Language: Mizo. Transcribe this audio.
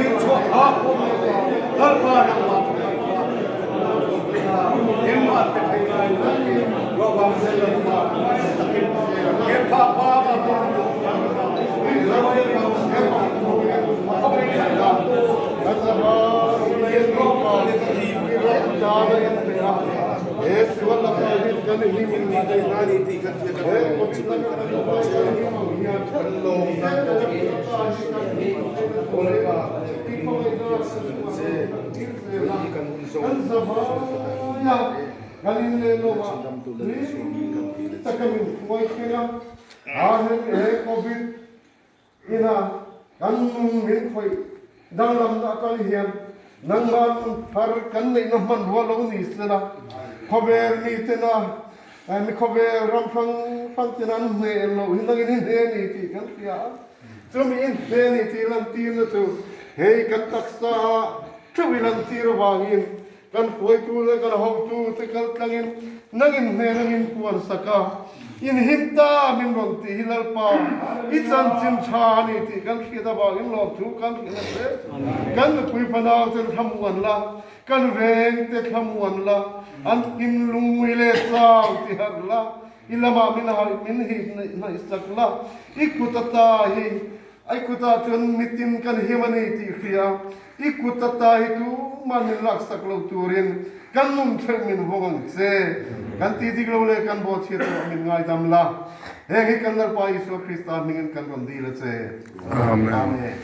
Dil chhuak phak pawh ni lo, Lalpa nangmah chu kan fa engmah pe thei ngai lo. Ruahvang zel Lalpa takin he phak bak ah pawh Ina kan nun min khawih danglamna atang hian nangmah nun thar kan neihna hmanrua lo ni sela, khawvel mitena mi khawvel ram hrang hrang tena an hneh loh hi nangin i hne ni tih kan hria a. Chumi i hne ni tih lantirna chu hei kan taksa ah theuh i lantir avangin Kan hruaitu leh kan hotu te kal tlangin nangin hnen angin puan sak a, inhim ta min rawn tih hi Lalpa i chanchin tha a ni tih kan hriat avangin lawmthu kan hrilh a che. Kan nupui fanau ten thlamuan la, kan veng te thlamuan la, an thinlungmui leh chau ti harh la, i lamah min harh min hih hnaih sak la, i kut ata hi I kutah chuan mitin kan him a ni tih hria, i kut ata hi tumah min laksak lo turin kan nun theuh min vawng ang che. Kan tih dik lo leh kan bawhchhiat erawh min ngaidam la. Heng hi kan Lalpa Isua Krista hmingin kan rawn dil a che. Amen.